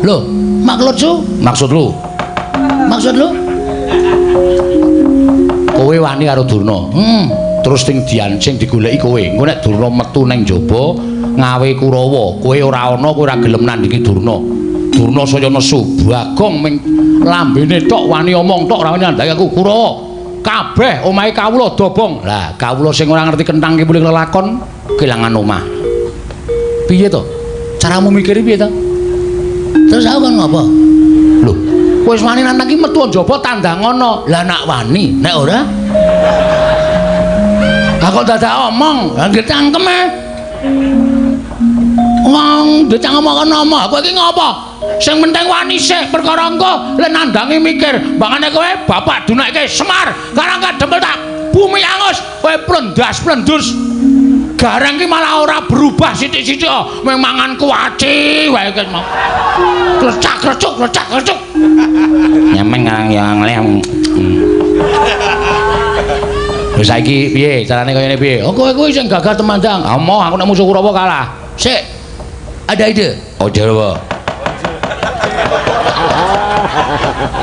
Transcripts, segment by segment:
Lho, maksudku? Maksud lu? Maksud lu? Kowe wani karo Durna. Terus sing diancing digoleki kowe. Engko nek Durna metu nang njaba ngawe Kurawa, kowe ora ana, kowe ora gelem nandhingi Durna. Durna saya nesu, Bagong ming lambene tok wani omong tok ora wani nandhangi aku Kurawa. Kabeh omahe kawula dobong. Lah, kawula sing ora ngerti kentang ki mulih lelakon kelangan omah. Piye to? Caramu mikir piye to? Terus aku kon ngopo? Lho, kowe wis wani nantang ki metu njaba tandangono. Lah nak wani, nek ora? Lah kok dadak omong? Lah nggih cangkeme. Wong dicangkem kok ngomong, kowe iki ngopo? Sing penting wani sik, perkara engko le nandangi mikir. Mbangane kowe bapak dunake Semar, Karang Kadempel tak bumi angus, kowe plendas-plendus. Gareng ki malah ora berubah sithik-sithik, mung mangan kuaci wae ki mau. Klecak-klecuk, klecak-klecuk. Nyemeng ngang yang lem. Wis saiki piye carane kaya ngene piye? Oh kowe kuwi sing gagah temandang. Amoh aku nek musuh Kurawa kalah. Sik. Ada ide. Oh jare.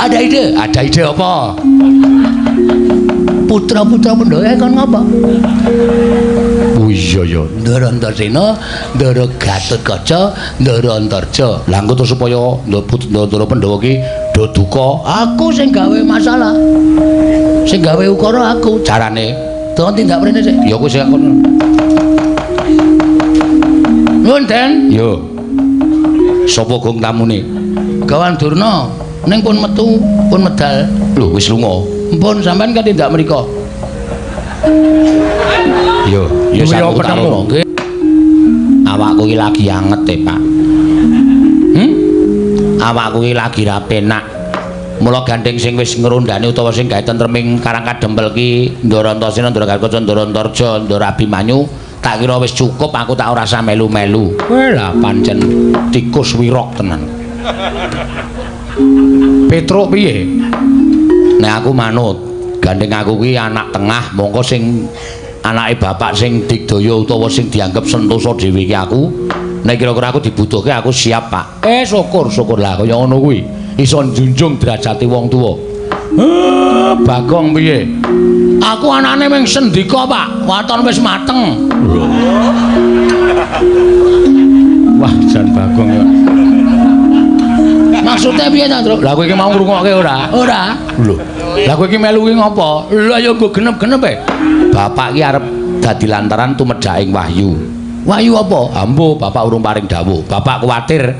Ada ide. Ada ide apa? Putra-putra Pandhawa kon ngopo? Oh iya ya. Ndara Antasena, Ndara Gatotkaca, Ndara Antarja. Lah engko terus supaya Ndara Pandhawa ki do duka, aku sing gawe masalah. Sing gawe ukara aku. Carane Tuan tindak mrene sik. Ya kowe sing kono. Nuwun, Den. Yo. Sapa gong tamune? Gawan Durna ning pun metu, pun medal. Lho wis lunga. Mpun sampean kan tindak mriko. Yo, ya Duwe satu ketemu. Nggih. Awakku iki lagi anget e, Pak. Awakku iki lagi ra penak. Mula gandeng sing wis ngrondani utawa sing gawe tentreming Karang Kadempel ki Ndara Antasena, Ndara Gatotkaca, Ndara Antarja, Ndara Abimanyu, tak kira wis cukup aku tak ora usah melu-melu. Weh lah pancen tikus wirok tenan. Petruk piye? Nek aku manut, gandeng aku kuwi anak tengah, mongko sing anake bapak sing digdaya utawa sing dianggep sentosa dhewe iki aku. Nek kira-kira aku dibutuhke aku siap, Pak. Syukur, syukur lah kaya ngono kuwi. Iso njunjung derajate wong tuwa. Bagong piye? Aku anane mung sendika, Pak. Waton wis mateng. Wah, jan Bagong ya. Maksudnya piye ta, Truk? Lah kowe iki mau ngrungokke ora? Ora. Lho. Lah kowe iki melu ki ngopo? Lah ya nggo genep-genep e. Bapak ki arep dadi lantaran tumedhaking wahyu. Wahyu apa? Ambo, bapak urung paring dawuh. Bapak kuwatir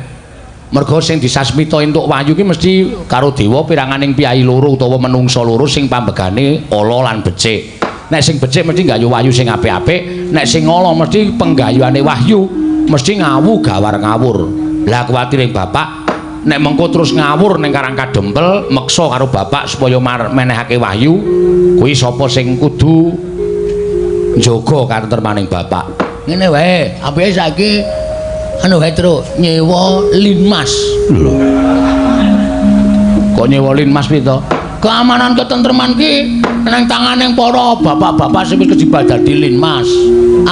mergo sing disasmita entuk wahyu ki mesti karo dewa piranganing piyayi loro utawa menungsa loro sing pambegane ala lan becik. Nek sing becik mesti nggayuh wahyu sing apik-apik, nek sing ala mesti penggayuhane wahyu mesti ngawu gawar ngawur. Lah kuwatire bapak nek mengko terus ngawur ning Karang Kadempel meksa karo bapak supaya menehake wahyu kuwi sapa sing kudu njaga katentremaning bapak. Ngene wae, apike saiki anu wae Truk, nyewa linmas. Lho. Kok nyewa linmas piye to? Keamanan ketentreman ki nang tangane para bapak-bapak sing wis kejebak dadi linmas.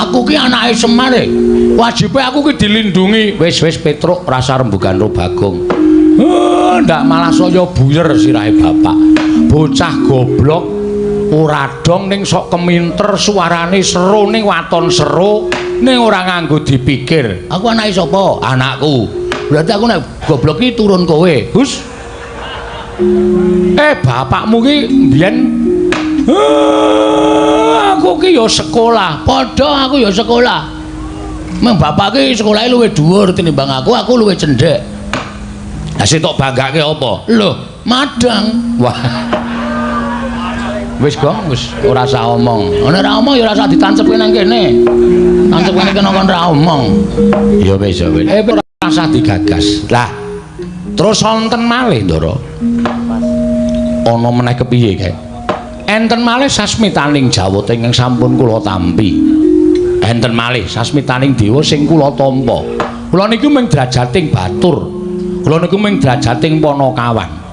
Aku ki anake Semar e. Wajibe aku ki dilindungi. Wis wis Petruk rasa rembugan ro Bagong. Ndak malah saya buyer sirahe bapak. Bocah goblok ora dong ning sok keminter suarane seru ning waton seru ning ora nganggo dipikir. Aku anake sapa? Anakku. Berarti aku nek goblok ki turun kowe. Hus. Bapakmu ki mbiyen aku ki ya sekolah. Padha aku ya sekolah. Meng bapak ki sekolahe luwih dhuwur tinimbang aku, aku luwih cendhek. Lah sing tok banggake apa? Lho, madang. Wah. Wis Gong, wis ora usah omong. Nek ora omong ya ora usah ditancepke nang kene. Tancepke nang kene kon ora omong. Ya wis ya wis. Ora usah digagas. Lah, terus wonten malih, Ndara. Ana meneh kepiye kae? Enten malih sasmitaning Jawata ingkang sampun kula tampi. Enten malih sasmitaning dewa sing kula tampa. Kula niku mung drajating batur. Kula niku mung drajating panakawan.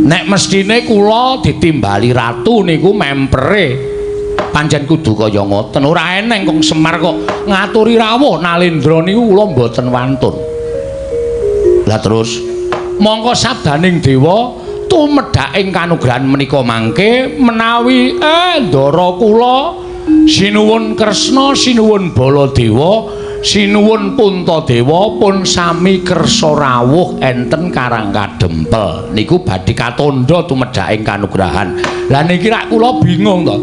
Nek mestine kula ditimbali ratu niku mempere. Pancen kudu kaya ngoten. Ora eneng kong Semar kok ngaturi rawuh Nalendra niku kula mboten wantun. Lah terus Mongko sabdaning dewa tumedhaking kanugrahan menika mangke menawi ndara kula sinuwun Kresna, sinuwun Baladewa, sinuwun Puntadewa pun sami kersa rawuh enten Karang Kadempel. Niku badhe katandha tumedhaking kanugrahan. Lah niki rak kula bingung to.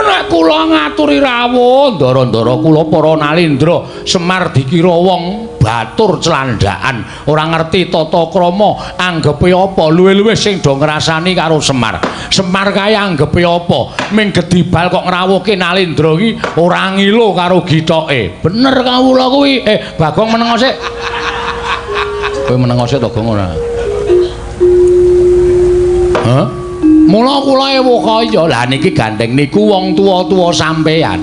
Nek kula ngaturi rawuh ndara-ndara kula para nalindra Semar dikira wong batur celandaan, ora ngerti tata krama, anggepe apa, luwih-luwih sing do ngrasani karo Semar. Semar kae anggepe apa? Ming gedibal kok ngrawuhke nalindra iki ora ngilo karo githoke. Bener kawula kuwi. Bagong meneng sik. Kowe meneng sik to, Gong, ora? Hah? Mula kula ewuh kaya. Lah niki gandeng niku wong tuwa-tuwa sampeyan.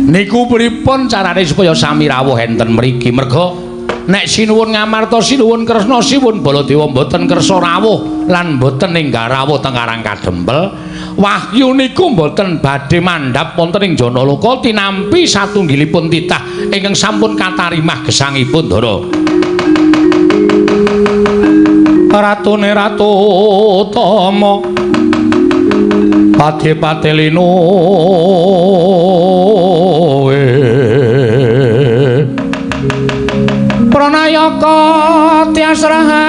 Niku pripun carane supaya sami rawuh enten mriki? Merga nek sinuwun Ngamarta, sinuwun Kresna, sinuwun Baladewa mboten kersa rawuh lan mboten enggal rawuh teng Karang Kadempel, wahyu niku mboten badhe mandhap wonten ing Janaloka tinampi satunggilipun titah ingkang sampun katarimah gesangipun Ndara. Ratune Ratu Tama padhe-padhe linu Pranayaka tias raharja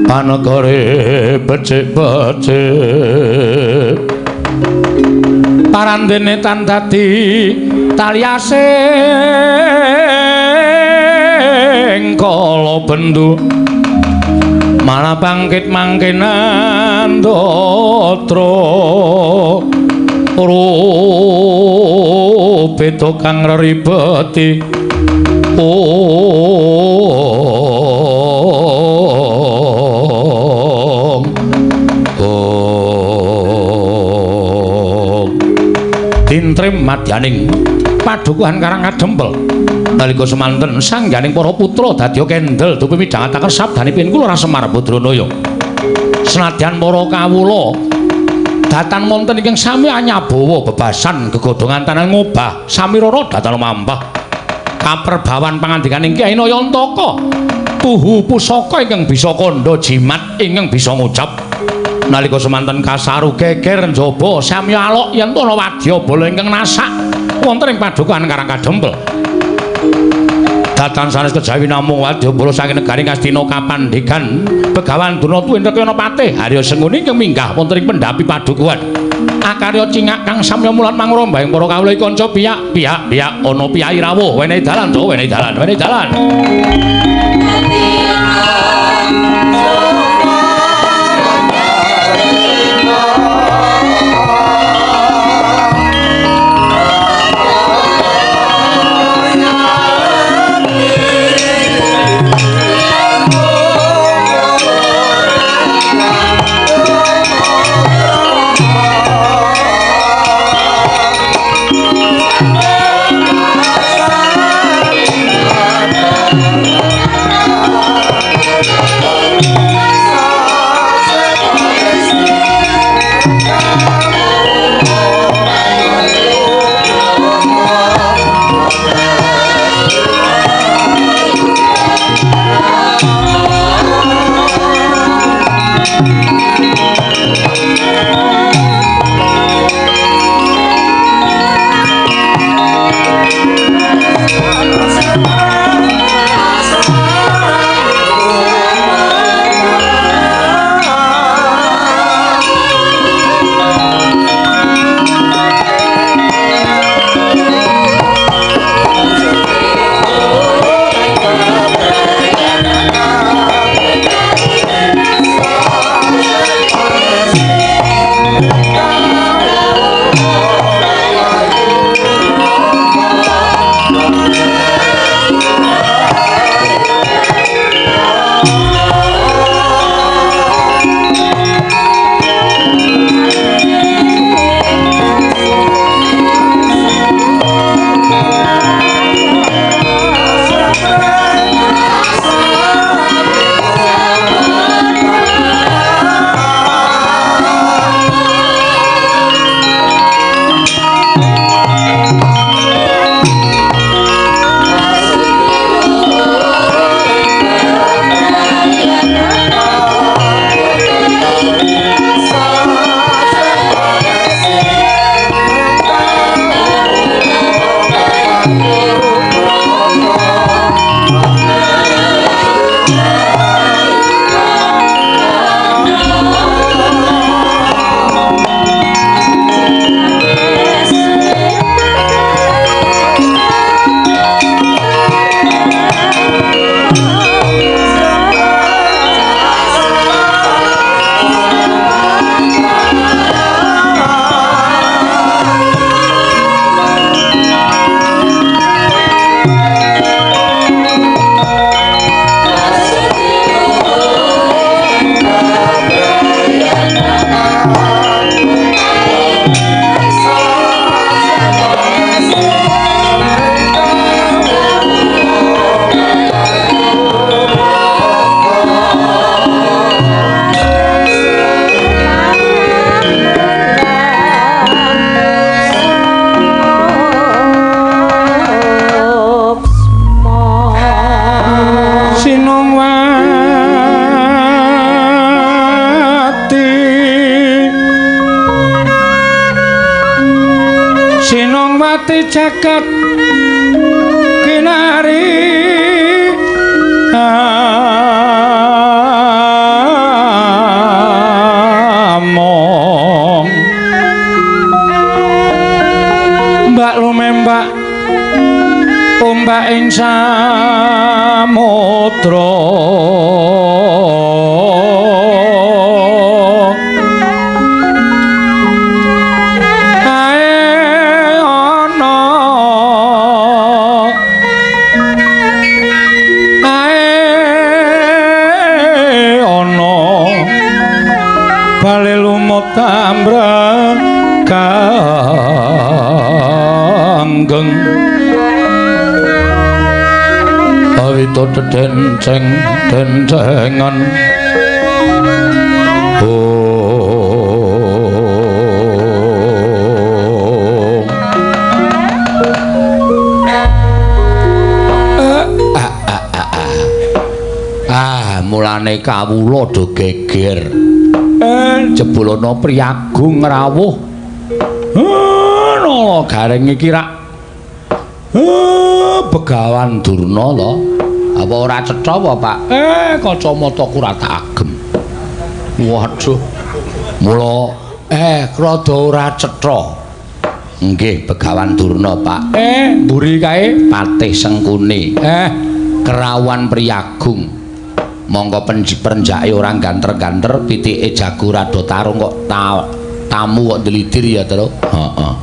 panegare becik-becik parandene tan dadi taliasing kala bendu malah bangkit mangkenan datra rupeta kang reribeti ong ong tintrim madyaning padukuhan Karang Kadempel nalika semanten sangganing para putra dadya kendel dupi midhangetaken sabdanipun kula Semar Badranaya. Senadyan para kawula datan wonten ingkang sami anyabawa bebasan gegodhongan tanah ngobah sami rara datan mampah kaperbawan pangandikaning Kyai Nayantaka tuhu pusaka ingkang bisa kandha jimat ingkang bisa ngucap. Nalika semanten kasaru geger njaba sami alok yen ana wadyabala ingkang nasak wonten ing padukuhan Karang Kadempel. Datan sanes kejawi namung wadyabala saking negari Ngastina kapandegan Begawan Durna tuwin Rekayana Patih Arya Sengkuni ingkang minggah wonten ing pendhapi padukuhan. Akarya cingak kang samya mulat mangrombaing para kawula kanca piyak piyak piyak ana piyayi rawuh wenehi dalan to wenehi dalan wenehi dalan. Thank you. Senopati jagat kinari among mbak lumembak ombak ing samudra ae ana ae ana bale lumut ambrek kanggeng awito denceng dencengan oh mulane kawula do geger jebul ana priyagung rawuh nala gareng iki rak Begawan Durna to. Apa ora cetha apa, Pak? Kacamataku ora tak agem. Waduh. Mula rada ora cetha. Nggih, Begawan Durna, Pak. Mburi kae Patih Sengkuni. Kerawan Priyagung. Mongko perenjake ora ganter-ganter, pitike jago rada tarung kok tamu kok ndlidir ya, Tru. Heeh.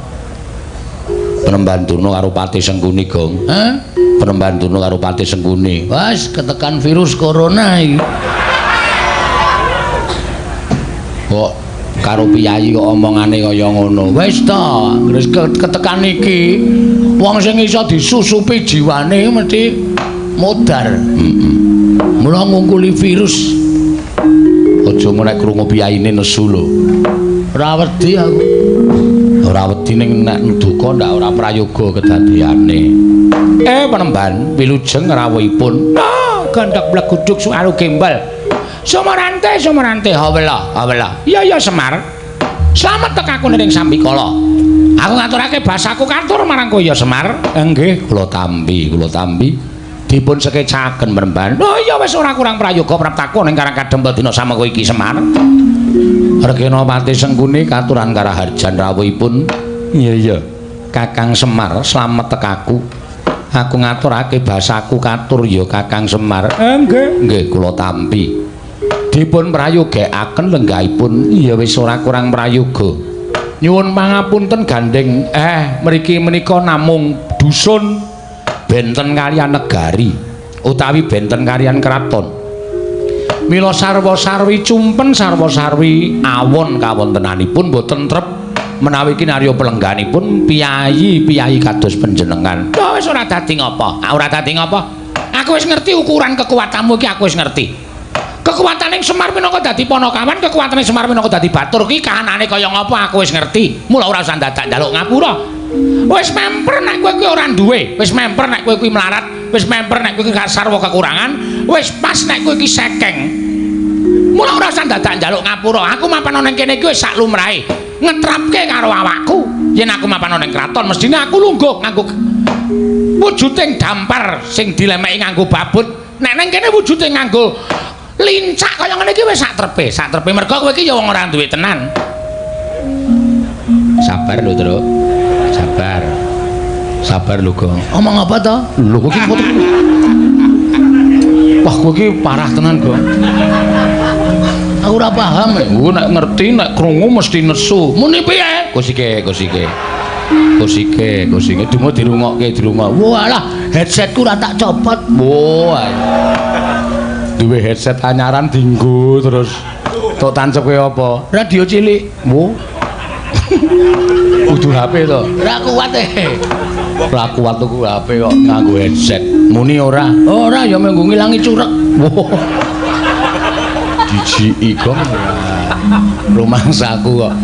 Penemban Durna karo Patih Sengkuni, Gong. Hah? Penemban Durna karo Patih Sengkuni. Wes ketekan virus corona iki. Kok karo piyayi kok omongane kaya ngono. Wis ta, wis ketekan iki wong sing iso disusupi jiwane mesti modar. Heeh. Mula ngungkuli virus. Aja nek krungu piyayine nesu lho. Ora wedi aku. Ora wedi ning nek duka ndak ora prayoga kedadeyane. Penemban wilujeng rawuhipun. Gandhak bleguduk suaru gembal. Sumarante sumarante hawela hawela. Iya iya Semar. Slamet tekaku ning sambikala. Aku ngaturake basaku katur marang kowe ya Semar. Nggih, kula tampi, kula tampi. Dipun sekecaken penemban. Oh iya wis ora kurang prayoga praptaku ning Karang Kadempel dina samengko iki Semar. Regena Patih Sengkuni katuran karaharjan rawuhipun. Iya iya. Kakang Semar slamet tekaku. Aku ngaturake basaku katur ya Kakang Semar. Nggih. Nggih kula tampi. Dipun prayogekaken lenggahipun. Iya wis ora kurang prayoga. Nyuwun pangapunten gandeng. Mriki menika namung dusun benten kaliyan negari utawi benten kaliyan kraton. Mila sarwa-sarwi cumpen sarwa-sarwi awon kawontenanipun boten trep menawi kinarya pelengganipun piyayi-piyayi kados panjenengan. Lha wis ora dadi ngapa? Ora dadi ngapa? Aku wis ngerti ukuran kekuatanmu iki, aku wis ngerti. Kekuatane Semar minangka dadi panakawan, kekuatane Semar minangka dadi batur ki kahanane kaya ngapa aku wis ngerti. Mula ora usah dadak njaluk ngapura. Wis memper nek kowe kuwi ora duwe, wis memper nek kowe kuwi melarat, wis memper nek kowe kuwi sarwa kekurangan, wis pas nek kowe iki sekeng. Mula ora usah dadak njaluk ngapura. Aku mapan ana ning kene iki wis sak lumrahe. Ngetrapke karo awakku. Yen aku mapan ana ning kraton mestine aku lungguh nganggo wujuding dampar sing dilemeki nganggo babut. Nek ning kene wujude nganggo lincak kaya ngene iki wis sak trepe, sak trepe mergo kowe iki ya wong ora duwe tenan. Sabar lho, Truk. Sabar. Sabar lho, Gong. Omong apa to? Lho kowe iki wah, kowe iki parah tenan, Gong. Aku ora paham. Kowe nek ngerti nek krungu mesti nesu. Muni piye? Kusike, kusike. Kusike, kusike dungo dirungokke, dirungok. Walah, headsetku ora tak copot. Wah. Duwe headset anyaran dinggo terus. Tok tancep kowe apa? Radio cilik. Wo. Kudu HP to. Ora kuat e. Ora kuat tuku HP kok nganggo headset. Muni ora? Ora ya menggo ngilangi curek. Wo. Dijiki Gong. Rumangsaku kok.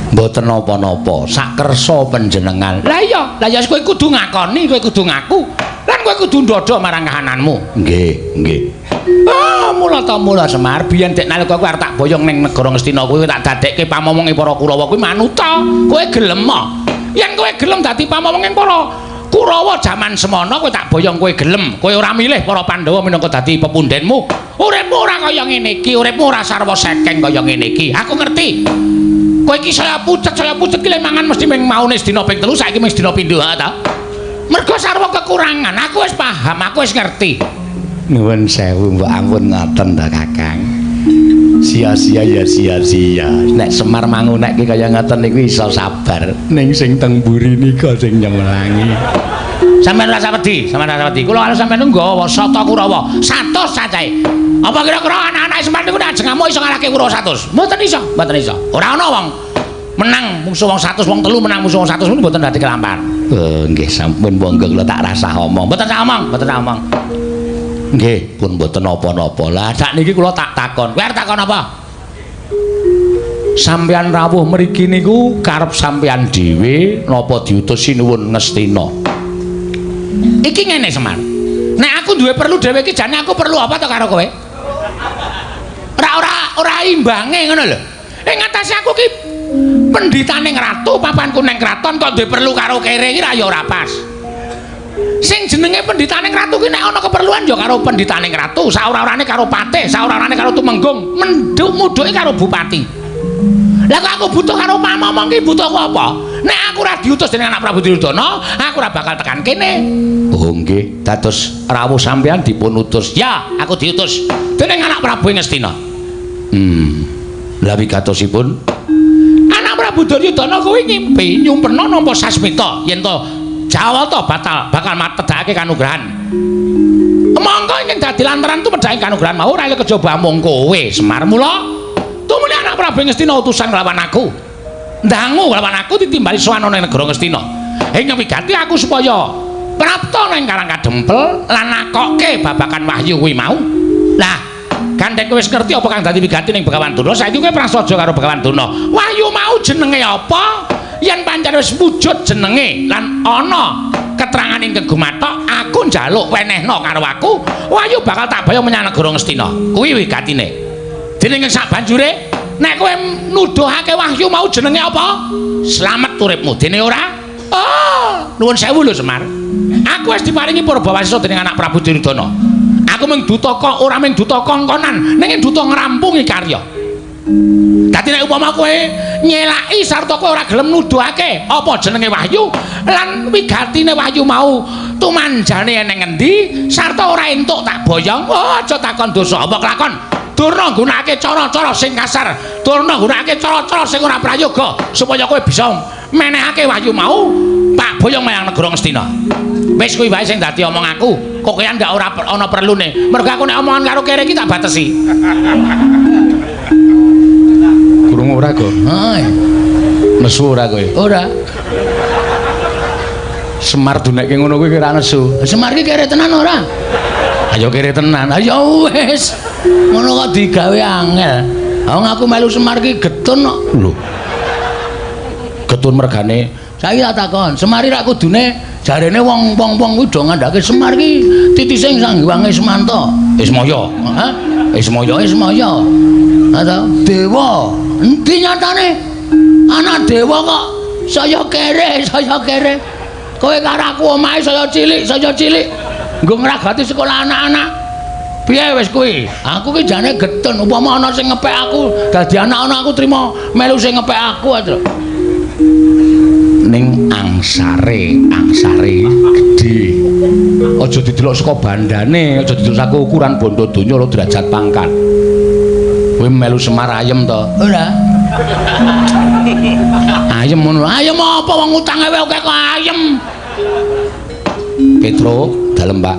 Mboten napa-napa, sakersa panjenengan. Lah iya, lah ya kowe kudu ngakoni, kowe kudu ngaku. Lan kowe kudu ndodho marang kahananmu. Nggih, nggih. Ah, mula ta mula Semar, biyen dek nalika kowe arep tak boyong ning negara Ngastina kuwi tak dadekke pamomonge para Kurawa kuwi manuta. Kowe gelem. Yen kowe gelem dadi pamomong ing para Kurawa jaman semono kowe tak boyong kowe gelem. Kowe ora milih para Pandhawa minangka dadi pepundhenmu. Uripmu ora kaya ngene iki, uripmu ora sarwa sekeng kaya ngene iki. Aku ngerti. Kowe iki saya pucet ki le mangan mesti ming maune sedina ping 3, saiki ming sedina pindho ha ta. Mergo sarwa kekurangan, aku wis paham, aku wis ngerti. Nuwun sewu mbok ampun ngoten ta Kakang. Sia-sia ya sia-sia. Nek Semar mangunekke kaya ngoten niku iso sabar. Ning sing teng mburi nika sing nyemelangi. Sampeyan ora wedi, sampeyan ora wedi. Kula karo sampeyan nggawa sata Kurawa 100 cacahe. Apa kira-kira anak-anak Semar niku nek ajeng ngamuk iso ngalahke Kurawa 100? Mboten iso, mboten iso. Ora ana wong menang musuh wong 100, wong telu menang musuh wong 100 niku mboten dadi kelampahan. Oh, nggih sampun monggo kula tak rasah omong. Mboten sak omong, mboten sak omong. Nggih, pun mboten napa-napa. Lah sakniki kula tak takon. Kowe arep takon apa? Sampeyan rawuh mriki niku karep sampeyan dhewe napa diutus Sinuwun Ngastina? Iki ngene Semar. Nek aku duwe perlu dhewe iki jane aku perlu apa to karo kowe? Ora imbange ngono lho. Ing atase aku ki pendhitaning ratu, papanku nang kraton kok duwe perlu karo kere iki ra ya ora pas. Sing jenenge pendhitaning ratu ki nek ana keperluan ya karo pendhitaning ratu, saora-orane karo patih, saora-orane karo tumenggung, menduk mudhuke karo bupati. Lah kok aku butuh karo pamomong ki butuhku apa? Nek aku ora diutus dening anak Prabu Duryudana, aku ora bakal tekan kene. Oh nggih, dados rawuh sampeyan dipun utus. Ya, aku diutus dening anak Prabu Ngastina. Lah wigatosipun anak Prabu Duryudana kuwi ngimpi nyumpena nampa sasmita yen to Jawata batal bakal matedhake kanugrahan. Monggo ingkang dadi lantaran tumedhake kanugrahan mau ora kejaba amung kowe Semar. Mula tumune anak Prabu Ngastina utusan nglawan aku. Ndangu nglawan aku ditimbali sowan ana ing negara Ngastina. Ing wigati aku supaya prapta nang Karang Kadempel lan nakokke babakan wahyu kuwi mau. Lah, gandeng kowe wis ngerti apa kang dadi wigati ning Begawan Durna, saiki kowe prasaja karo Begawan Durna. Wahyu mau jenenge apa? Yen pancen wis wujud jenenge lan ana keterangan ingkang gumathok, aku njaluk wenehna karo aku, wahyu bakal tak boyong menyang negara Ngastina. Kuwi wigatine. Dening ing sabanjure, nek kowe nuduhake wahyu mau jenenge apa? Slamet uripmu. Dene ora? Oh, nuwun sewu lho Semar. Aku wis diparingi purbawasisa dening anak Prabu Duryudana. Aku mung duta kok ora mung duta kongkonan, ning duta ngrampungi karya. Dadi nek upama kowe nyelaki sarta kowe ora gelem nuduhake apa jenenge wahyu lan wigatine wahyu mau tumanjane eneng endi sarta ora entuk tak boyong, oh aja takon dosa apa kelakon. Durna nggunakake cara-cara sing kasar, durna nggunakake cara-cara sing ora prayoga supaya kowe bisa menehake wahyu mau tak boyong menyang negara Ngastina. Wis kuwi wae sing dadi omong aku. Kok kowe ndak ora ana perlune. Mergo aku nek omongan karo kere iki tak batesi. Krungu ora, Go? Heeh. Nesu ora kowe? Ora. Semar dunekke ngono kuwi ora nesu. Semar iki kere tenan ora? Ayo kere tenan. Ayo wis. Ngono kok digawe angel. Wong aku melu Semar ki getun kok. Lho. Getun mergane. Saiki tak takon, Semar iki rak kudune jarene wong-wong kuwi do ngandhake Semar ki titise ing Sang Hyang Ismanta. Ismaya. Hah? Ismaya. Ismaya. Atau dewa. Endi nyatane? Anak dewa kok saya kere, saya kere. Kowe karo aku omahe saya cilik, saya cilik. Nggo ngragati sekolah anak-anak. Piye wis kuwi? Aku ki jane getun upama ana sing ngepek aku, dadi anak-anak aku trimo melu sing ngepek aku aja. Ning angsare, angsare gedhe. Aja didelok saka bandane, aja didelok saka ukuran bondo donya lho derajat pangkat. Kowe melu Semar ayem to? Ora. Ayem ngono. Ayem apa wong utange wae akeh kok ayem. Petro dalem, Pak.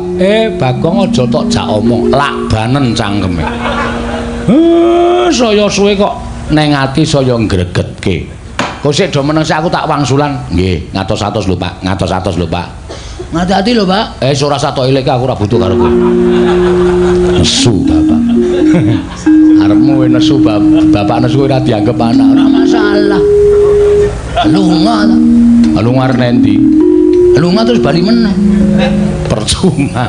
Bagong aja tok jak omong, lakbanen cangkeme. Saya suwe kok neng ati saya ngregetke. Kok sik do meneng sik aku tak wangsulan. Nggih, ngatos-atos lho, Pak. Ngatos-atos lho, Pak. Ngati-ati lho, Pak. Ora satok elek aku ora butuh karo kowe. Nesu, Bapak. Arepmu nesu, Bapak nesu ora dianggep anak. Ora masalah. Lunga ta. Lunga arep endi? Lunga terus bali meneh. Percuma.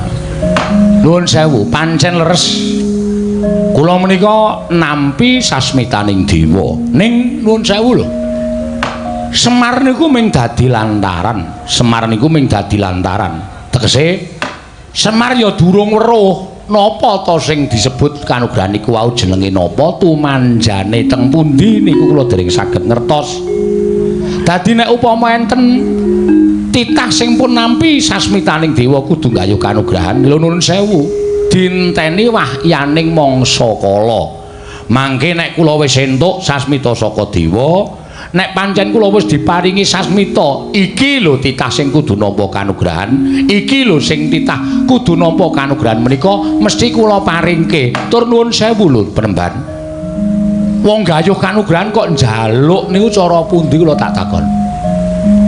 Nuwun sewu, pancen leres. Kula menika nampi sasmitaning dewa. Ning nuwun sewu lho. Semar niku ming dadi lantaran. Semar niku ming dadi lantaran. Tegese Semar ya durung weruh napa to sing disebut kanugrahan niku wau jenenge napa, tumanjane teng pundi niku kula dereng saged ngertos. Dadi nek upama enten titah sing pun nampi sasmitaning dewa kudu nggayuh kanugrahan, lho nuwun sewu, dinteni wahyaning mangsa kala. Mangke nek kula wis entuk sasmita saka dewa, nek pancen kula wis diparingi sasmita, iki lho titah sing kudu nampa kanugrahan, iki lho sing titah kudu nampa kanugrahan menika mesti kula paringke. Tur nuwun sewu lho Penemban. Wong gayuh kanugrahan kok njaluk niku cara pundi kula tak takon.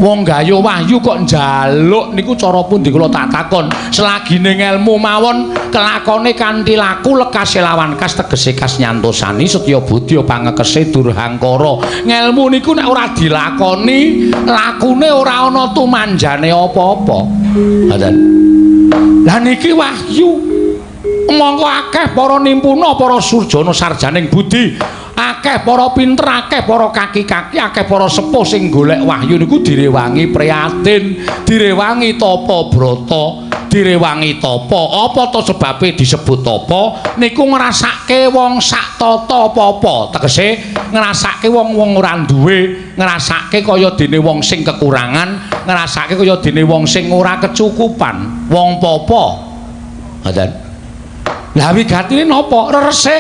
Wong gayuh wahyu kok njaluk niku cara pundi kula tak takon. Selagine ngelmu mawon kelakone kanthi laku lekase lawan kas tegese kas nyantosani setya budya pangekese durhangkara. Ngelmu niku nek ora dilakoni, lakune ora ana tumanjane apa-apa. Ngoten. Lah niki wahyu. Mongko akeh para nimpuna, para surjana sarjaning budi, akeh para pinter, akeh para kaki-kaki, akeh para sepuh sing golek wahyu niku direwangi prihatin, direwangi tapa brata, direwangi tapa. Apa to sebabe disebut tapa? Niku ngrasake wong sak tata apa-apa, tegese ngrasake wong-wong ora duwe, ngrasake kaya dene wong sing kekurangan, ngrasake kaya dene wong sing ora kecukupan, wong popo. Ngoten. Lah wigatine napa? Reresik.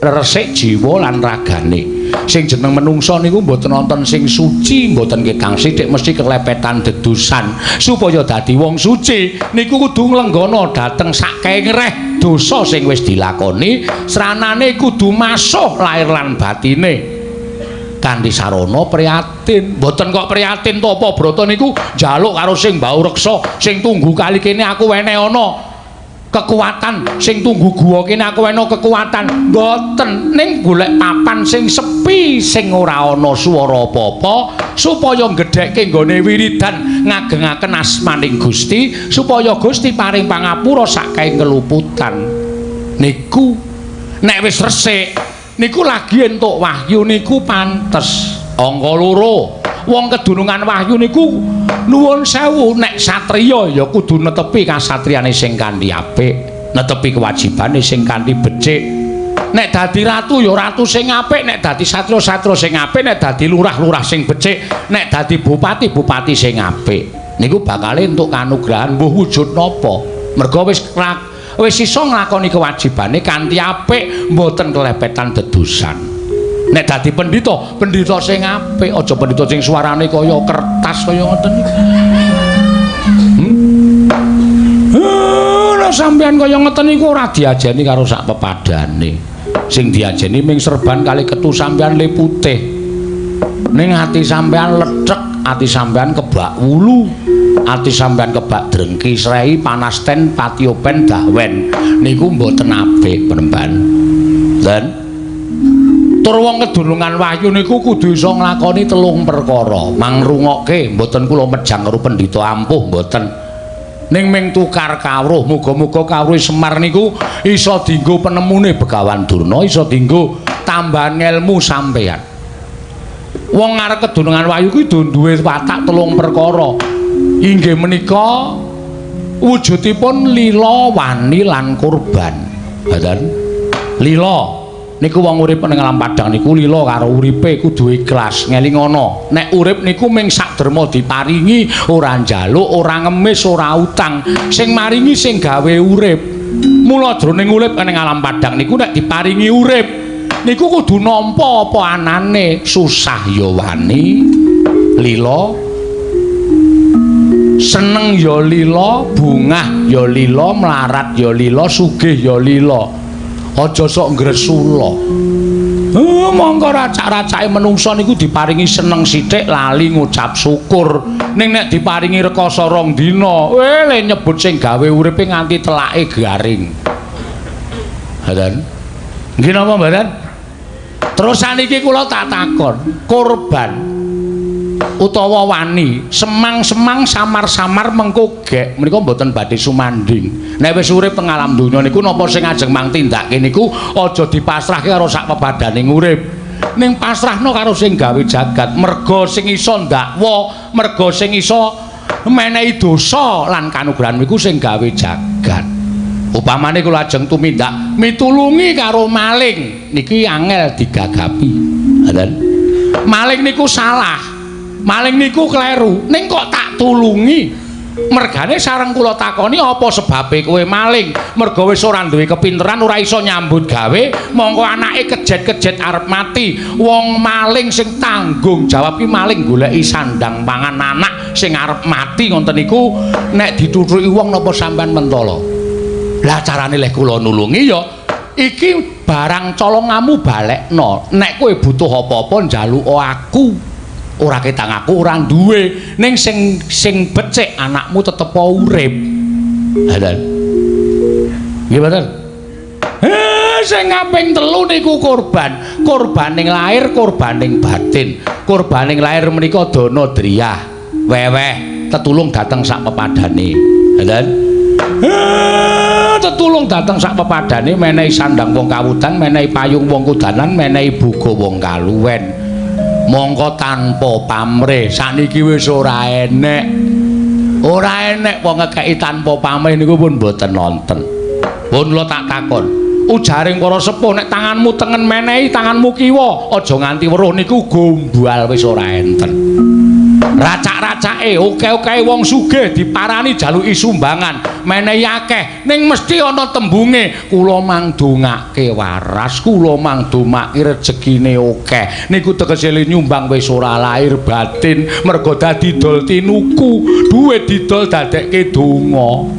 Reresik jiwa lan ragane. Sing jeneng menungsa niku mboten wonten sing suci, mboten ketang sithik mesti kelepetan dedusan. Supaya dadi wong suci niku kudu nglenggana dhateng sakehe ngreh dosa sing wis dilakoni, sranane kudu masuh lair lan batine. Kanthi sarana prihatin. Mboten kok prihatin tapa brata niku njaluk karo sing mbau reksa, sing tunggu kali kene aku wene ana kekuatan, sing tunggu guwa kene aku wena kekuatan. Mboten, ning golek papan sing sepi sing ora ana swara apa-apa supaya nggedhekke nggone wiridan ngagengaken asmaning Gusti supaya Gusti paring pangapura saking keluputan. Niku nek wis resik niku lagi entuk wahyu niku pantes. Angka loro, wong kedunungan wahyu niku nuwun sewu nek satriya ya kudu netepi kasatriyane sing kanthi apik, netepi kewajibane sing kanthi becik. Nek dadi ratu ya ratu sing apik, nek dadi satriya-satriya sing apik, nek dadi lurah-lurah sing becik, nek dadi bupati-bupati sing apik. Niku bakale entuk kanugrahan mbuh wujud napa. Merga wis wis iso nglakoni kewajibane kanthi apik, mboten kelepetan dedusan. Nek dadi pendhita, pendhita sing apik, aja pendhita sing suarane kaya kertas kaya ngoten niku. Lah sampean kaya ngoten niku ora diajeni karo sak pepadane. Sing diajeni ming serban kali ketu sampean le putih. Ning ati sampean lethek, ati sampean kebak wulu, ati sampean kebak drengki srei panasten patiopen dahwen. Niku mboten apik, Penemban. Dan tur wong kedunungan wahyu niku kudu iso nglakoni telung perkara. Mangrungokke mboten kula mejang karo pendhita ampuh mboten. Ning ming tukar kawruh, muga-muga kawruh Semar niku iso dienggo penemune Begawan Durna, iso dienggo tambahan ngelmu sampeyan. Wong arep kedunungan wahyu kuwi duwe watak telung perkara. Inggih menika wujudipun lila, wani lan kurban. Ngoten. Lila niku wong urip ning alam padang niku lila karo uripe kudu ikhlas, ngelingono. Nek urip niku ming sak derma diparingi, ora njaluk, ora ngemis, ora utang. Sing maringi sing gawe urip. Mula jroning urip ning alam padang niku nek diparingi urip niku kudu nampa apa anane, susah ya wani, lila, seneng ya lila, bungah ya lila, mlarat ya lila, sugih ya lila. Aja sok ngresula. Mongko racak-racake menungsa niku diparingi seneng sithik lali ngucap syukur. Ning nek diparingi rekoso rong dina, le nyebut sing gawe uripe nganti telake garing. Ngoten. Nggih napa mboten? Terus saniki kula tak takon, korban utawa wani semang-semang samar-samar mengko gek menika mboten badhe sumanding. Nek wis urip teng alam donya niku napa sing ajeng mang tindake niku aja dipasrahke karo sak pepadaning urip. Ning pasrahno karo sing gawe jagat, merga sing iso ndakwa, merga sing iso menehi dosa lan kanugrahan iku sing gawe jagat. Upamane kula ajeng tumindak mitulungi karo maling niki angel digagapi. Ngoten. Maling niku salah. Maling niku kleru. Ning kok tak tulungi? Mergane sareng kula takoni apa sebabe kowe maling? Merga wis ora duwe kepinteran, ora iso nyambut gawe, mongko anake kejet-kejet arep mati. Wong maling sing tanggung jawab ki maling goleki sandang pangan anak sing arep mati ngoten niku nek dituthuki wong napa sampean mentala? Lah carane leh kula nulungi ya iki barang colongamu balekno. Nek kowe butuh apa-apa njaluka aku. Ora ketang aku ora duwe, ning sing sing becik anakmu tetep urip. Ngoten. Nggih mboten? Sing kaping 3 niku korban. Korbaning lahir, korbaning batin. Korbaning lahir menika dana driyah, weweh, tetulung dateng sak pepadane. Ngoten. Tetulung dateng sak pepadane, menehi sandang wong kawudan, menehi payung wong kudanan, menehi buga wong kaluwen. Mongko tanpa pamrih sakniki wis ora enek. Ora enek wong ngekeki tanpa pamrih niku pun mboten nonten. Pun kula tak takon, ujaring para sepuh nek tanganmu tengen menehi tanganmu kiwa, aja nganti weruh niku gombal wis ora enten. Racak-racake oke-oke wong sugih diparani jaluki sumbangan, menehi akeh, ning mesti ana tembunge kula mangdongake waras, kula mangdomake rejekine akeh. Niku tegese nyumbang wis ora lahir batin, merga dadi dol tinuku, duwe didol dadekke donga.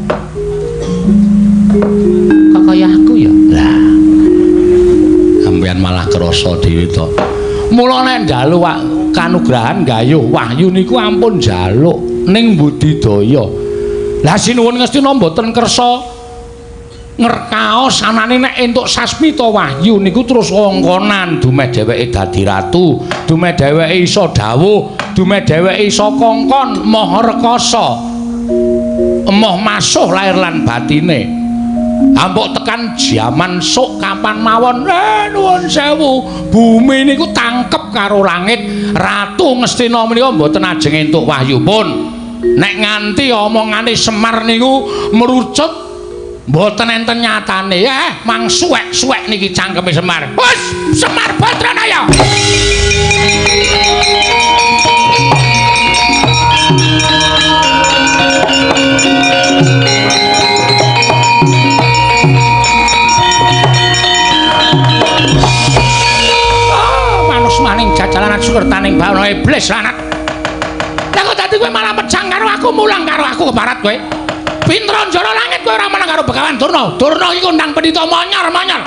Kok kaya aku ya? Lah. Sampeyan malah krasa dhewe to. Mula nek njaluk kanugrahan gayuh wahyu niku ampun njaluk ning budidaya. Lah sinuwun Ngastina mboten kersa ngerkaos anane nek entuk sasmita wahyu niku terus wongkonan dumeh dheweke dadi ratu, dumeh dheweke iso dawuh, dumeh dheweke iso kongkon maha rekasa, emoh masuh lahir lan batine. Ampuk tekan jaman sok kapan mawon, nuwun sewu, bumi niku tangkep karo langit. Ratu Ngastina menika mboten ajeng entuk wahyu pun. Nek nganti omongane Semar niku merucut mboten enten nyatane. Mang suwek-suwek niki cangkeme Semar. Wes, Semar Badranaya. Maning jajalanan sukertaning bawana iblis lanat. Lah kok dadi kowe malah mejang karo aku, mulang karo aku keparat kowe. Pinter njara langit kowe ora menang karo Begawan Durna. Durna iki kondang pendhita monyor-monyor.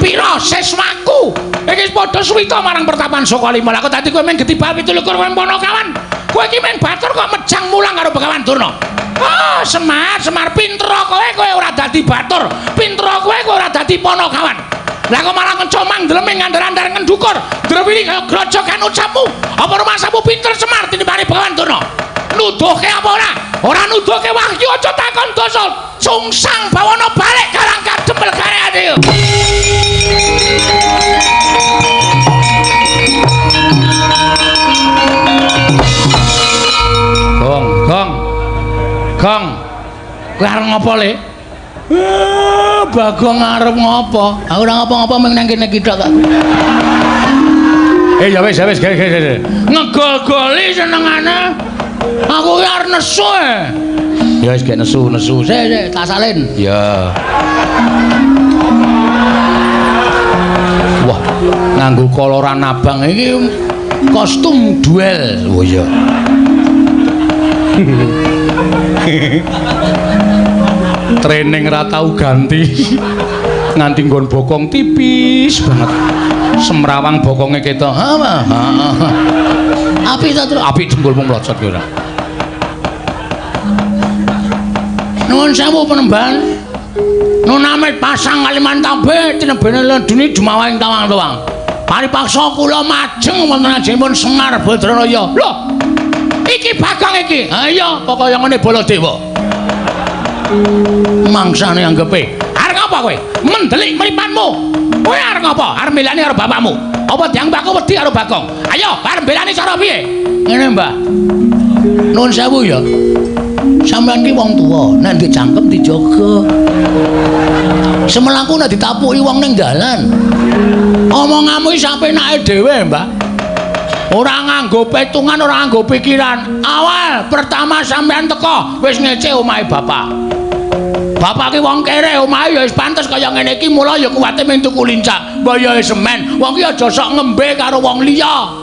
Pira siswaku? Iki padha suwita marang pertapan Sokalima. Lah kok dadi kowe mung getibal 27 kowe Ponokawan. Kowe iki mung batur kok mejang mulang karo Begawan Durna. Oh, Semar, Semar pinter kowe, kowe ora dadi batur. Pinter kowe, kowe ora dadi Ponokawan. Lah kok malah ngecomang ndleming ngandar-andar ngendukur drewili kaya grojogan ucapmu. Apa rumasamu pinter Semar tinimbane Begawan Durna? Nuduhke apa ora? Ora nuduhke wahyu aja takon dosa. Sungsang bawana balik karang kadempel gareane. Gong, gong. Gong. Kowe arep ngopo le? Bagong arep ngopo? Aku ora ngopo-ngopo mung nang kene iki tok kok. Ya wis, ya wis, ge. Ngegol-goli senengane. Aku ki arep nesu. Ya wis gek nesu-nesu. Sik, sik, tak salin. Ya. Wah, nganggo koloran abang iki kostum duel. Oh iya. Training ra tau ganti. Nganti nggon bokong tipis banget. Semrawang bokonge ketok. Ha, ha. Apik ta, Tru? Apik jengkulmu mlocot ki ora. Nuwun sewu penemban. Nunamit pasang Kalimantan tinebene ledune jumawahing tawang-tawang. Paripaksa kula majeng wonten ajengipun Semar Badranaya. Lho. Iki Bagong iki. Ha iya, apa kaya ngene Baladewa. Mangsane anggepe. Arep Ngapa kowe? Mendelik mripatmu. Kowe arep ngapa? Arep mbelani karo bapakmu. Apa dianggap aku wedi karo Bagong? Ayo, arep mbelani cara piye? Ngene, Mbah. Nuwun sewu ya. Sampeyan ki wong tuwa, nek dicangkem dijaga. Semelaku nek ditapuki wong ning dalan. Omonganmu iki sapenake dhewe, Mbah. Ora nganggo petungan, ora nganggo pikiran. Awal pertama sampeyan teko wis ngece omahe bapak. Bapak ki wong kere, omahe ya wis pantes kaya ngene iki, mula ya kuwate mung tuku lincak. Mbah ya semen, wong ki aja sok ngembe karo wong liya.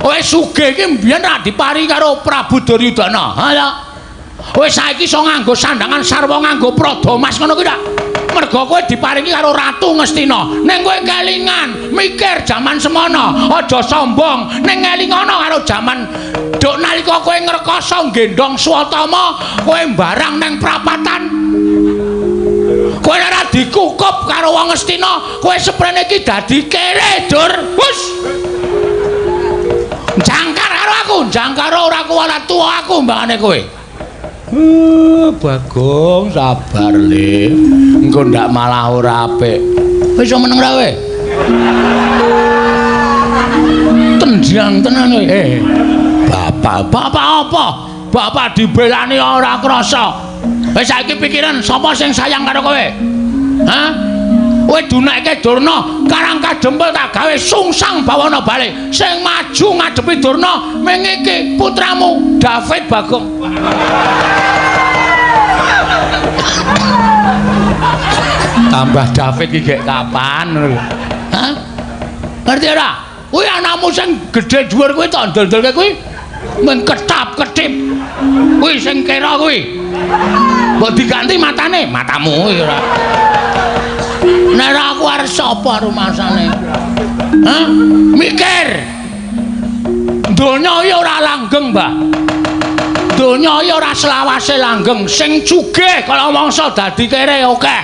Wis sugih iki mbiyen ra dipari karo Prabu Duryudana. Ha ya. Wis saiki iso nganggo sandangan sarwa nganggo prada mas ngono kuwi ta. Mergo kowe diparingi karo Ratu Ngastina. Ning kowe kelingan, mikir jaman semono, aja sombong. Ning ngelingono karo jaman duk nalika kowe ngrekoso nggendhong Swatama, kowe mbarang ning prapatan. Kowe ora dikukup karo wong Ngastina, kowe seprene iki dadi kere, Dur. Hus. Jangkar karo aku, jangkar ora kuwala tuwa aku mbangane kowe. Bagong sabar le. Engko ndak malah ora apik. Wis iso meneng ra kowe? Tendang tenan kowe. Bapak, bapak apa? Bapak dibelani ora krasa. Wis saiki pikiran sapa sing sayang karo kowe? Hah? Kowe dunekke Durna, Karang Kadempel tak gawe sungsang bawana balik. Sing maju ngadepi Durna ming iki putramu David Bagong. Tambah David iki gek kapan ngono lho. Hah? Ngerti ora? Kuwi anakmu sing gedhe dhuwur kuwi tak ndol-ndolke kuwi mung ketap-ketip. Kuwi sing kira kuwi. Mbok diganti matane, matamu kuwi ora. Nek ora aku arep sapa rumasane? Hah? Mikir. Donya iki ora langgeng, Mbah. Donya iki ora selawase langgeng. Sing sugih kala mangsa dadi kere akeh.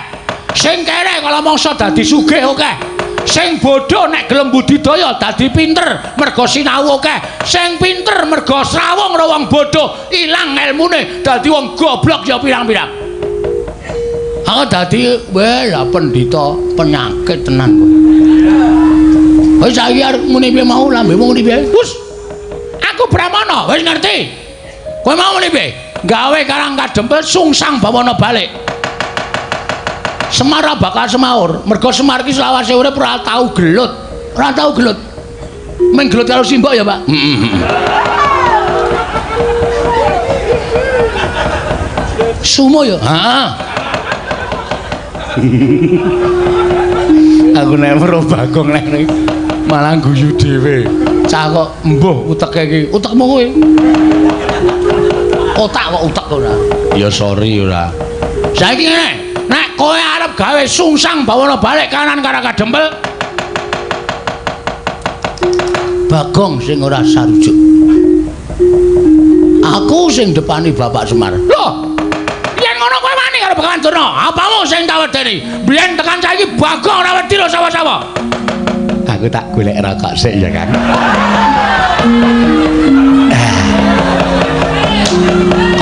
Sing kere kala mangsa dadi sugih akeh. Sing bodho nek gelem budidaya dadi pinter mergo sinau akeh. Sing pinter mergo srawung karo wong bodho ilang elmune dadi wong goblok ya pirang-pirang. Aku dadi weh lah pendhita penyakit tenan kowe. Wis saiki arep muni piye mau lambemu muni piye? Wus. Aku Brahmana, wis ngerti. Kowe mau muni piye? Gawe Karang Kadempel sungsang bawana balik. Semar bakal semaur. Mergo Semar iki selawase urip ora tau gelut. Ora tau gelut. Mung gelut karo simbok ya, Pak. Heeh. Sumo ya? Heeh. Aku nek weruh Bagong nek malah guyu dhewe. Cah kok mbuh uteke iki. Utekmu kuwi. Otak kok utek ora. Ya sorry ora. Saiki ngene, nek kowe arep gawe sungsang bawana balik kanan Karang Kadempel, Bagong sing ora sarujuk. Aku sing depani Bapak Semar. Loh, yen ngono kowe wani karo Begawan Durna, apamu sing tak wedeni? Biyen tekan saiki Bagong ora wedi lho sawah-sawah. Aku tak golek rokok sik ya, Kang.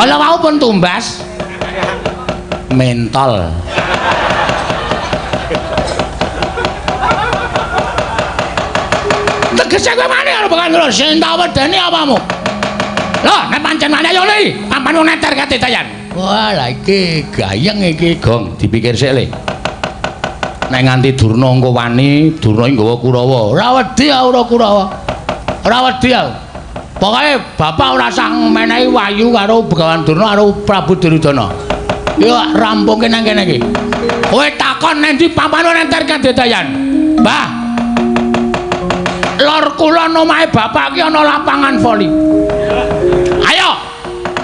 Kalau wau pun tumbas mentol. Tegese kowe wani karo Begawan Durna, sing tak wedeni apamu? Loh, nek pancen wani ayo li, papan wong neter kate tayan. Wah, lah iki gayeng iki, Gong, dipikir sik le. Nek nganti Durna engko wani, Durna iki nggawa Kurawa. Ora wedi aku ora Kurawa. Ora wedi aku. Pokoke bapak ora sah menehi wahyu karo Begawan Durna karo Prabu Duryudana. Yo rampungke nang kene iki. Kowe takon nang ndi papan neter kadedayan. Mbah. Lor kulon omahe bapak iki ana lapangan voli. Ayo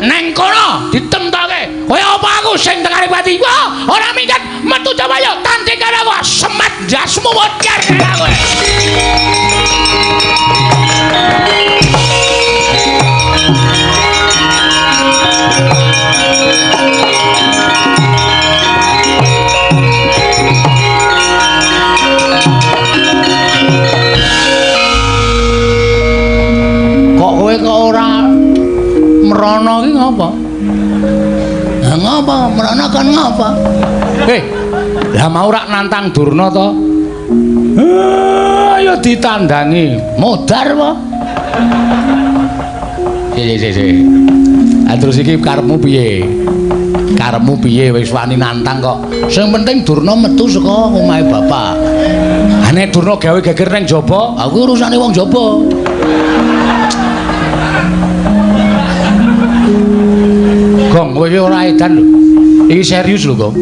neng kono ditemtoke. Kowe apa aku sing tekane pati? Wah, ora minggat metu coba yo tanding karo aku semet jasmu modar karo kowe. Kok kowe kok ora mrono iki ngapa? Lah ngapa? Mrono kon ngapa? Hei. Lah mau rak nantang Durna to? Ayo ditandangi. Modar apa? Sik. Ah terus iki karepmu piye? Karepmu piye wis wani nantang kok? Sing penting Durna metu saka omahe bapak. Ha nek Durna gawe geger ning jaba, aku urusane wong jaba. Gong, kowe iki ora edan lho. Iki serius lho, Gong.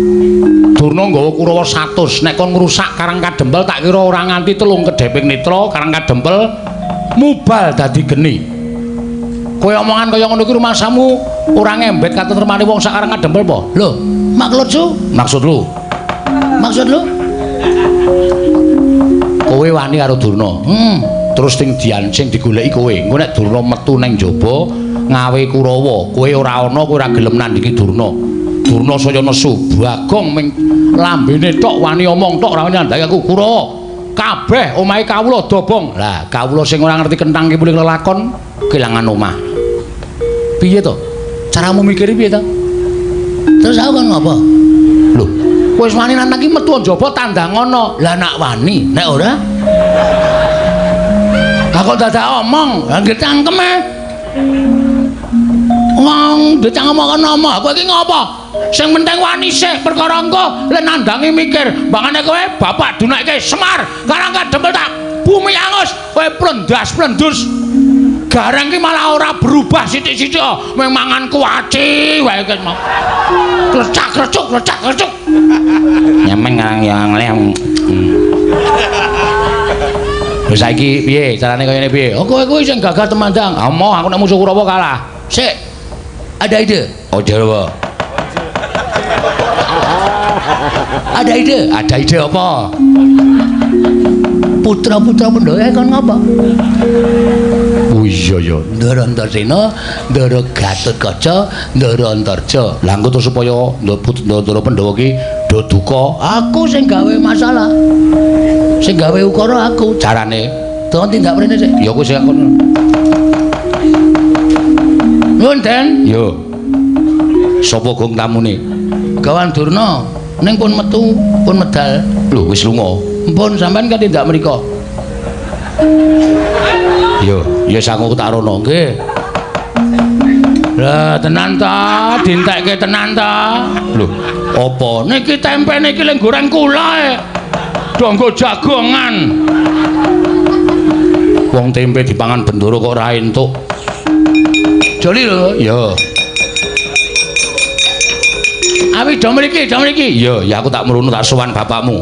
Durna nggawa Kurawa 100, nek kon ngrusak Karang Kadempel tak kira ora nganti 3 kedheping netra Karang Kadempel mubal dadi geni. Kowe omongan kaya ngono iki rumasamu ora ngembet katentremane wong sak Karang Kadempel apa? Lho, maksud lu? Maksud lu? Maksud lu? Kowe wani karo Durna. Terus sing diancing digoleki kowe. Engko nek Durna metu nang jaba ngawe Kurawa, kowe ora ana, kowe ora gelem nandhingi Durna. Durna saya nesu, Bagong ming lambene tok wani omong tok ora wani nandhangi aku Kurawa. Kabeh omahe kawula dobong. Lah, kawula sing ora ngerti kenthang ki mulih lelakon kelangan omah. Piye to? Caramu mikir piye to? Terus aku kon ngopo? Lho, kowe wis wani nantang ki metu njaba tandangono. Lah nak wani, nek ora? Lah kok dadak omong? Lah nggih cangkeme. Wong dicangkem kono omah, kowe iki ngopo? Sing penting wani sik perkara engko le nandangi mikir. Mbangane kowe bapak dunake Semar, Karang Kadempel tak bumi angus, kowe plendas-plendus. Gareng ki malah ora berubah sithik-sithik, mung mangan kuaci wae ki mau. Klecak-klecuk, klecak-klecuk. Nyemen ngarang yang lem. Lho saiki piye carane kaya ngene piye? Oh kowe kuwi sing gagah temandang. Amoh aku nek musuh Kurawa kalah. Sik. Ada ide. Ojo apa? Ada ide. Ada ide apa? Putra-putra Pandhawa kon ngapa? Oh iya ya. Ndara Antasena, Ndara Gatotkaca, Ndara Antarja. Lah engko terus supaya Ndara Pandhawa ki do duka, aku sing gawe masalah. Sing gawe ukara aku. Carane tolong tindak mrene sik. Ya kowe sing kono. Nuwun, Den. Yo. Sapa gong tamune? Gawan Durna. Ning pun metu, pun medal. Lho wis lunga. Mpun sampean kan tindak mriko. Yo, ya sangu tak rono. Nggih. Lah tenan ta, dintekke tenan ta. Lho, apa? Niki tempe niki leng goreng kula e. Do nggo jagongan. Wong tempe dipangan bendoro kok ora entuk. Joli lho. Yo. Awi do mriki, do mriki. Iya, ya aku tak mrunu tak sowan bapakmu.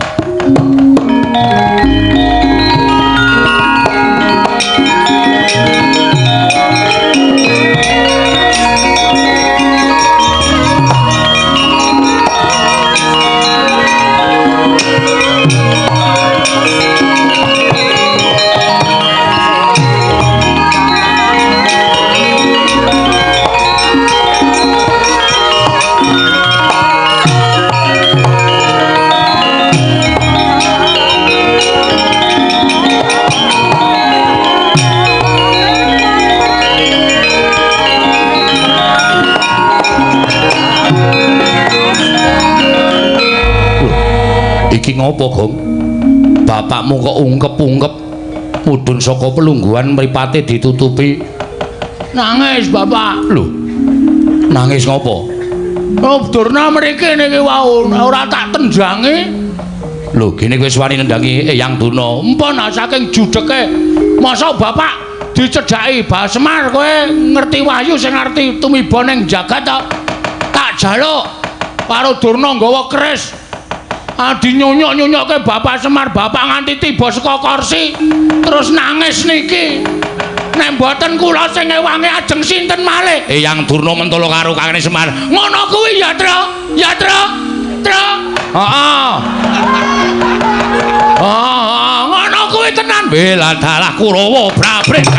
Iki ngopo, Gong? Bapakmu kok ungkep-ungkep mudhun saka pelungguhan mripate ditutupi. Nangis, Bapak. Lho. Nangis ngopo? Oh, Durna mriki niki wau ora tak tendangi. Lho, gene kowe wis wani nendangi Eyang Durna. Empun saking judeke. Masa Bapak dicedhaki Bah Semar kowe ngerti wahyu sing ngerti tumiba ning jagat ta? Tak jaluk karo Durna nggawa keris. Adi nyunyuk-nyunyukke Bapak Semar, Bapak nganti tiba saka kursi terus nangis niki. Nek mboten kula sing ngewangi ajeng sinten malih? Eyang Durna mentolo karo Kakane Semar. Ngono kuwi ya, Tru. Ya, Tru. Tru. Heeh. Heeh, ngono kuwi tenan. Bela dalah Kurawa brabret.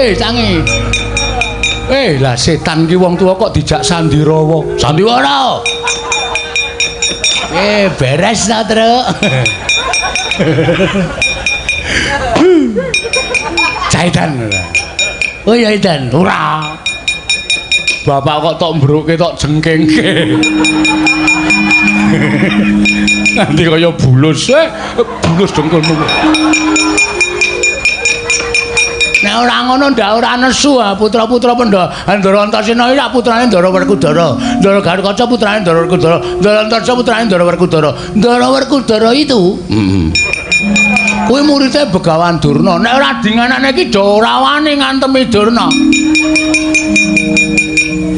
Tangi. Lah setan ki wong tuwa kok dijak sandirawa. Sandiwara. Beres ta, Truk. Caitan ora. Oh ya Idan. Ora. Bapak kok tok mbruke tok jengkengke. Nanti kaya bulus, bulus dengkulmu. Nek ora ngono ndak ora nesu ah putra-putra Pandhawa. Ndara Antasena iki lak putrane Ndara Werkudara. Ndara Garukaca putrane Ndara Werkudara. Ndara Antarja putrane Ndara Werkudara. Ndara Werkudara itu kuwi muridé Begawan Durna. Nek ora dinganane iki do ora wani ngantemi Durna.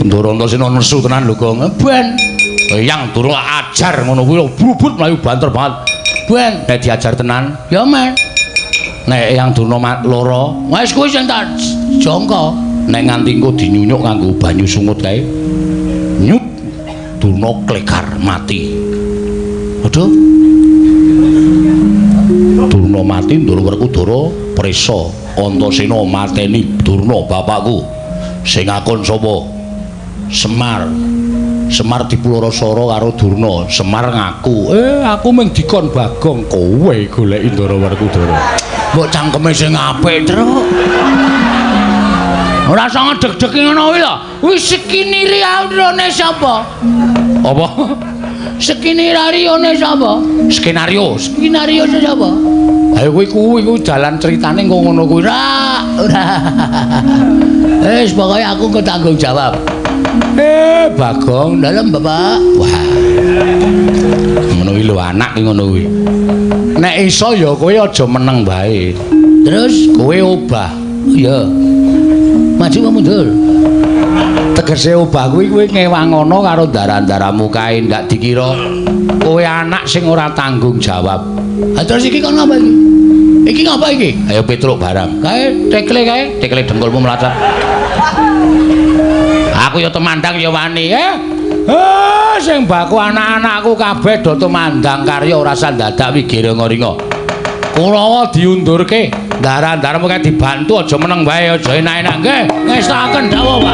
Ndara Antasena nesu tenan lho, Gong. Ben Eyang Durna ajar ngono kuwi brubut mlayu banter banget. Ben Nek diajar tenan, ya men. Nek Eyang Durna lara, Wis kuwi sing tak jangka. Nek nganti engko dinyunyuk nganggo banyu sungut kae. Nyut Durna klekar mati. Aduh. Durna mati, Ndara Werkudara prisa. Antasena mateni Durna bapakku. Sing ngakon sapa? Semar. Semar dipularasara karo Durna. Semar ngaku, aku mung dikon Bagong, kowe goleki Ndara Werkudara. Mbok cangkeme sing apik, Truk. Ora usah ngedeg-degi ngono kuwi lho. Wis skinarione sapa? Apa? Skinarione sapa? Skenario. Skenario sapa? Ayo kuwi kuwi kuwi jalan ceritane engko ngono kuwi. Ora, ora. Wis pokoke aku engko tanggung jawab. Bagong, Dalem Bapak. Wah. Ngono kuwi lho anak ki ngono kuwi. Nek iso ya kowe aja meneng wae. Terus Kowe obah. iya. Maju apa mundur? Tegese obah kuwi kowe ngewangono karo ndara-ndaramu kae ndak dikira kowe anak sing ora tanggung jawab. Ha terus iki kon ngapa iki? Iki ngapa iki? Ayo Petruk barang. Kae tekle kae. Tekle dengkulmu mlacat. Aku ya temandang ya wani, Sing baku anak-anakku kabeh do tumandang karya ora usah dadak wigiringa-ringa. Kurawa diundurke, ndara-ndaramu kae dibantu aja meneng wae, aja enak-enak nggih. Ngestokaken dawuh, Pak.